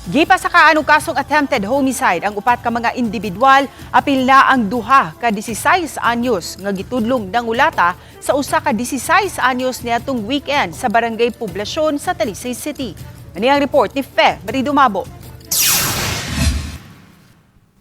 Gipasakaan og kasong attempted homicide ang upat ka mga individual, apil na ang duha ka 16 anyos nga gitudlong nangulata sa usa ka 16 anyos niadtong weekend sa Barangay Poblacion sa Talisay City. Ani ang report ni Fe Maridumabo.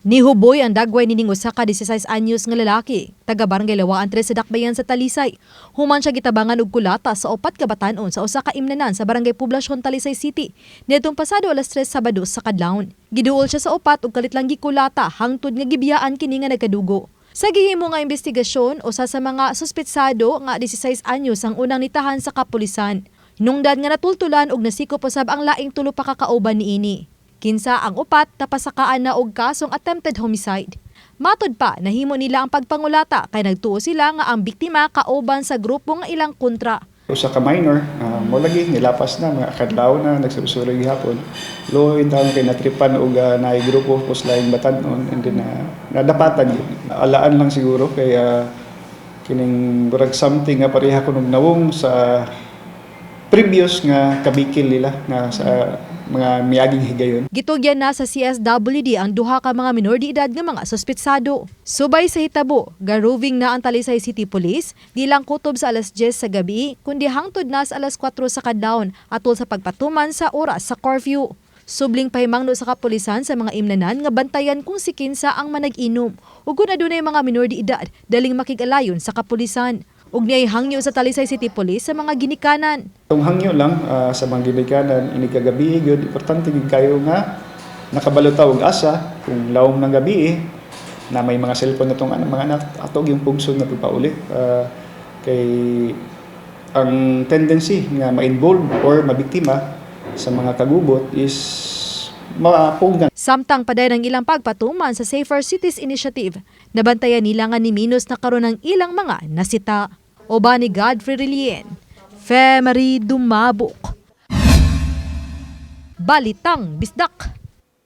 Nihuboy ang dagway nining usa ka 16 anyos nga lalaki, taga Barangay Lawaan 3 sa Dakbayan sa Talisay. Human siya gitabangan og kulata sa upat ka batan-on sa usa ka imnanan sa Barangay Poblacion, Talisay City. Niadtong pasado alas 3 Sabado sa kadlawon. Giduol siya sa upat ug kalit lang gikulata hangtod nga gibiyaan kini nga nagkadugo. Sa gihimo nga investigasyon, usa sa mga suspetsado nga 16 anyos ang unang nitahan sa kapulisan. Hinungdan nga natultulan og nasikop usab ang laing tulo pa ka kauban niini. Kinsa ang upat, napasakaan na og kasong attempted homicide. Matod pa, nahimo nila ang pagpangulata kay nagtuo sila nga ang biktima kauban sa grupo nga ilang kontra. Usa ka minor, mo lagi nilapas na mga kadlaw na nagsursuro gihapon. Luoy taon kay natripan og naay grupo pos laing batan-on and then nadapatan gyud. Alaan lang siguro kay kining murag something nga pareha kunog nawong sa previous nga kabikil nila nga sa mga miaging higayon. Gitugyan na sa CSWD ang duha ka mga minor de edad nga mga suspetsado. Subay sa hitabo, garoving na ang Talisay City Police, di lang kutob sa alas 10 sa gabi, kundi hangtod na sa alas 4 sa kadlawon atol sa pagpatuman sa oras sa curfew. Subling pahimangno sa kapulisan sa mga imnanan nga bantayan kung si kinsa ang manag-inom ug kung adunay mga minor de edad daling makig-alayon sa kapulisan. Ug niay hangyo sa Talisay City Police sa mga ginikanan. Itong hangyo lang sa mga ginikanan ini kagabi gyud, importante gyud kayo nga nakabalo ta og asa kung lawom ng gabi na may mga cellphone na tong ano, mga anak ato yung pugson na pauli kay ang tendency nga ma-involve or mabiktima sa mga kagubot is mapugnan. Samtang padayon ang ilang pagpatuman sa Safer Cities Initiative, nabantayan nila nga ni minus na karon ang ilang mga nasita. Uban ni Godfrey Relien, Femery Dumabok. Balitang Bisdak.